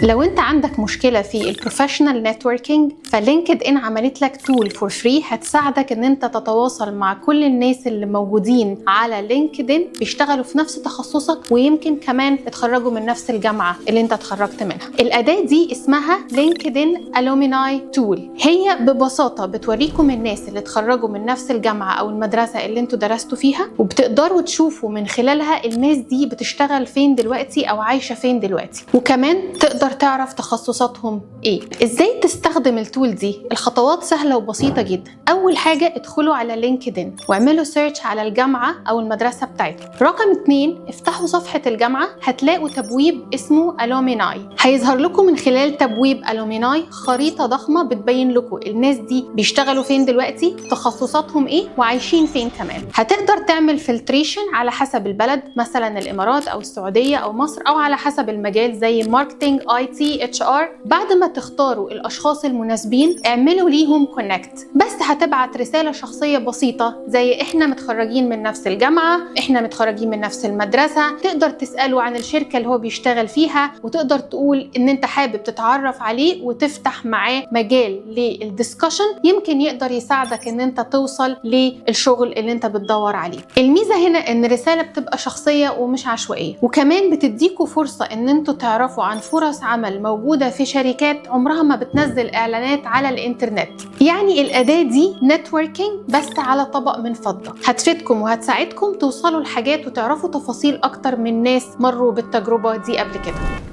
لو انت عندك مشكلة في ال professional networking، ف LinkedIn عملت لك tool for free هتساعدك ان انت تتواصل مع كل الناس اللي موجودين على LinkedIn بيشتغلوا في نفس تخصصك، ويمكن كمان اتخرجوا من نفس الجامعة اللي انت اتخرجت منها. الاداة دي اسمها LinkedIn Alumni tool. هي ببساطة بتوريكم الناس اللي اتخرجوا من نفس الجامعة او المدرسة اللي انتوا درستوا فيها، وبتقدروا تشوفوا من خلالها الناس دي بتشتغل فين دلوقتي او عايشه فين دلوقتي، وكمان تقدر تعرف تخصصاتهم ايه. ازاي تستخدم ال tool دي؟ الخطوات سهلة وبسيطة جدا. اول حاجه، ادخلوا على LinkedIn واعملوا search على الجامعة او المدرسة بتاعتكم. رقم 2، افتحوا صفحة الجامعه، هتلاقوا تبويب اسمه alumni. هيظهر لكم من خلال تبويب alumni خريطة ضخمة بتبين لكم الناس دي بيشتغلوا فين دلوقتي، تخصصاتهم ايه، وعايشين فين كمان. هتقدر تعمل filtration على حسب البلد، مثلا الامارات او السعودية او مصر، او على حسب المجال زي marketing، IT، HR. بعد ما تختاروا الاشخاص المناسبين، اعملوا ليهم connect. بس هتبعت رسالة شخصية بسيطة زي احنا متخرجين من نفس الجامعه، احنا متخرجين من نفس المدرسه. تقدر تساله عن الشركة اللي هو بيشتغل فيها، وتقدر تقول ان انت حابب تتعرف عليه وتفتح معاه مجال لل discussion، يمكن يقدر يساعدك ان انت توصل للشغل اللي انت بتدور عليه. الميزة هنا ان الرسالة بتبقى شخصية ومش عشوائيه، وكمان بتديكوا فرصة ان انتوا تعرفوا عن فرص عمل موجودة في شركات عمرها ما بتنزل اعلانات على الانترنت. يعني الاداة دي networking بس على طبق من فضه، هتفيدكم وهتساعدكم توصلوا لحاجات وتعرفوا تفاصيل اكتر من ناس مروا بالتجربة دي قبل كده.